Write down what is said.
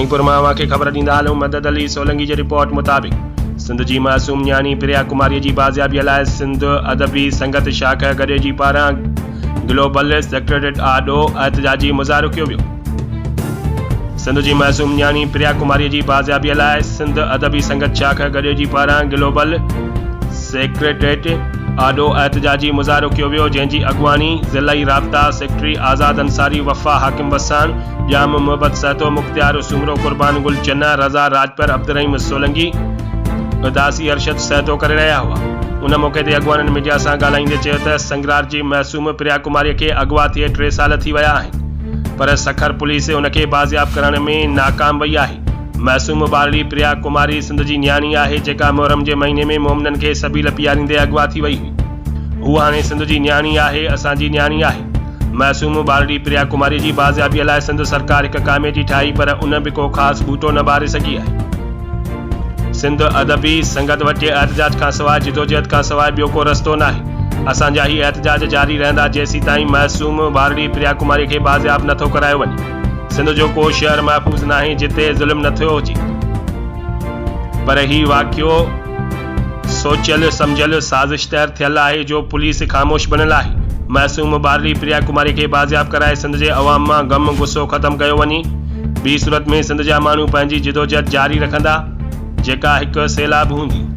راڻيپور مان اوهان کي خبر ڏيندا هلون مدد علي سولنگي جي رپورٽ مطابق سنڌ جي معصوم نياڻي پريا ڪماري جي بازيابي لاء سنڌ ادبي سنگت شاخ گڏيجي پاران گلوبل سيڪريٽريٽ آڏو احتجاجي مظاهرو ڪيو ويو. سنڌ جي معصوم نياڻي پريا ڪماري جي بازيابي لاء سنڌ ادبي سنگت شاخ گڏيجي پاران گلوبل سيڪريٽريٽ آڏو احتجاجي مظاهرو ڪيو ويو جنهن جي اڳواڻي ضلعي رابطا سيڪريٽري آزاد انصاري، وفا حاڪم وساڻ، ڄام محبت سهتو، مختيار سومرو، قربان گل چنا، رضا راڄپر، عبدالرحيم سولنگي، اداسي ارشد سهتو ڪري رهيا هئا. ان موقعي تي اڳواڻن ميڊيا سان ڳالهائيندي چيو ته سنگرار جي معصوم پريا ڪماري کي اغوا ٿئي ٽي سال ٿي ويا آهن پر سکر پوليس ان کي بازياب ڪرائڻ ۾ ناڪام وئي آهي. معصوم ٻارڙي پريا ڪماري سنڌ جي نياڻي آهي جيڪا محرم جي مهيني ۾ مومنن کي سبيل پياريندي اغوا ٿي وئي هئي. هوء هاڻي سنڌ جي نياڻي آهي، اسان جي نياڻي آهي. معصوم ٻارڙي پريا ڪماري جي بازيابيء لاء سنڌ سرڪار هڪ ڪاميٽي ٺاهي پر ان به ڪو خاص ٻوٽو نه ٻاري سگهي آهي. سنڌ ادبي سنگت وٽ احتجاج کانسواء جدوجهد کانسواء ٻيو ڪو رستو ناهي. اسان جا هي احتجاج جاري رهندا جيسيتائين معصوم ٻارڙي پريا ڪماري کي بازياب نه ٿو ڪرايو وڃي. سنڌ جو ڪو شهر محفوظ ناهي جتي ظلم نه ٿيو هجي پر هي واقعو سوچيل سمجهيل سازش تحت ٿيل آهي جو پوليس خاموش بڻيل آهي معصوم ٻارڙي پريا ڪماري کي بازياب ڪرائي سنڌ جي عوام مان غم غصو ختم ڪيو وڃي ٻي صورت ۾ سنڌ جا ماڻهو پنهنجي جدوجهد جاري رکندا جيڪا هڪ سيلاب هوندي.